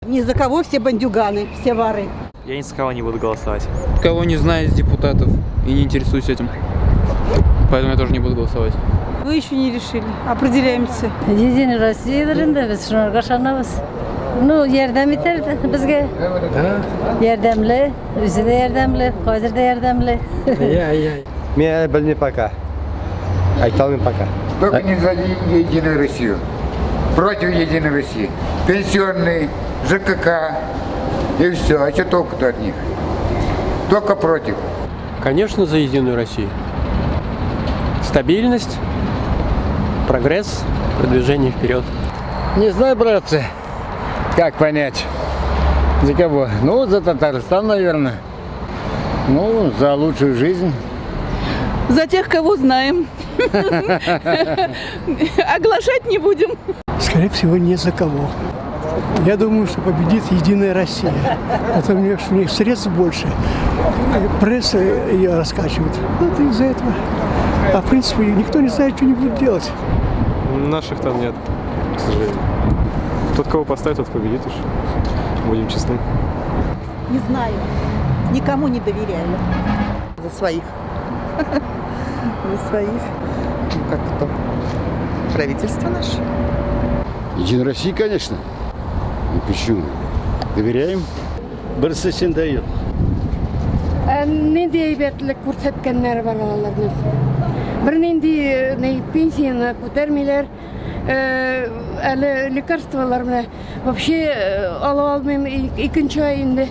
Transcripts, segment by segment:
Ни за кого, все бандюганы, все воры. Я ни за кого не буду голосовать. Кого не знаю из депутатов и не интересуюсь этим. Поэтому я тоже не буду голосовать. Мы еще не решили. Определяемся. Единая Россия инде без шуңарга ышанабыз. Ну, ярдәм итәр безгә. Ярдәмле, үзе дә ярдәмле, хәзер дә ярдәмле. Мин белмим пока. Әйтә алмыйм пока. Только не за Единую Россию. Против Единой России. Пенсионный, ЖКХ и все. А что толку-то от них? Только против. Конечно, за Единую Россию. Стабильность, прогресс, продвижение вперед. Не знаю, братцы, как понять. За кого? Ну, за Татарстан, наверное. Ну, за лучшую жизнь. За тех, кого знаем. Оглашать не будем. Скорее всего, не за кого. Я думаю, что победит Единая Россия. Потому что у них средств больше. Пресса ее раскачивает. Вот из-за этого. А в принципе, никто не знает, что они будут делать. Наших там нет, к сожалению. Тот, кого поставит, тот победит уж. Будем честны. Не знаю. Никому не доверяю. За своих. За своих. Как кто? Правительство наше. Единая Россия, конечно. Ну, почему? Доверяем? Берсе өчен дә юк. Нинди әйбәтлек күрсәткәннәре бар аларның? Бернинди ни пенсияне күтәрмиләр. Әле лекарстволар менә вообще ала алмыйм икенче ай инде.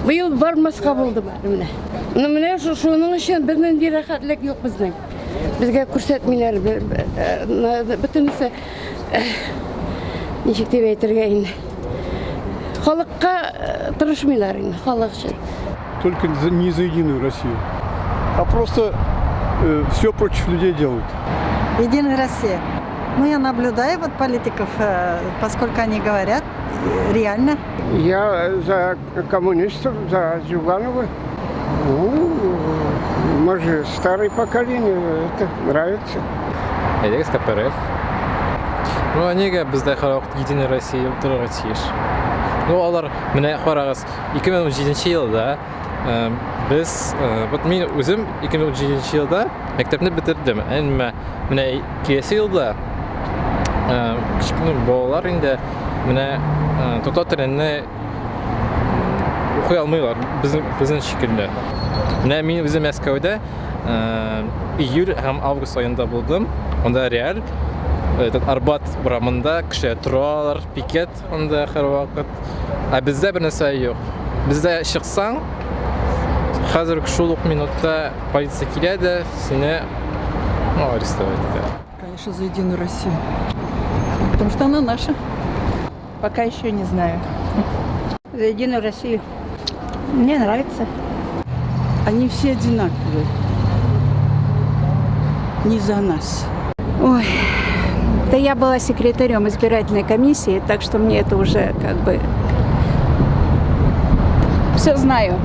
Быел бармаска булдым әле менә. Ну менә шуның өчен бернинди рәхәтлек юк безнең. Безгә күрсәтмиләр бөтенесе, ничек дип әйтергә инде. Халыкка тырышмыйлар инде, халык өчен. Только не за Единую Россию. А просто все против людей делают. Единая Россия. Ну, я наблюдаю вот политиков, поскольку они говорят реально. Я за коммунистов, за Зюганова. Ну, мы же старое поколение, это нравится. Әйдәгез КПРФ. Ну, нигә бездә һәрвакыт Единая Россия торырга тиеш? Ну, алар, менә карагыз, 2017 елда без, вот мин үзем 2017 елда мәктәпне бетердем. Әмма менә киләсе елда кечкенә балалар инде менә татар теленне укый алмыйлар безнең шикелле. Менә мин үзем Мәскәүдә июль һәм август аенда булдым. Анда реаль этот Арбат урамында кешеләр торалар, пикет анда һәрвакыт. Ә бездә бер нәрсә юк. Бездә чыксаң, хәзер шул ук минутта полиция килә дә сине, ну, арестовать итә. Конечно, за Единую Россию. Потому что она наша. Пока еще не знаю. За Единую Россию. Мне нравится. Они все одинаковые. Не за нас. Ой, да я была секретарем избирательной комиссии, так что мне это уже как бы все знаю.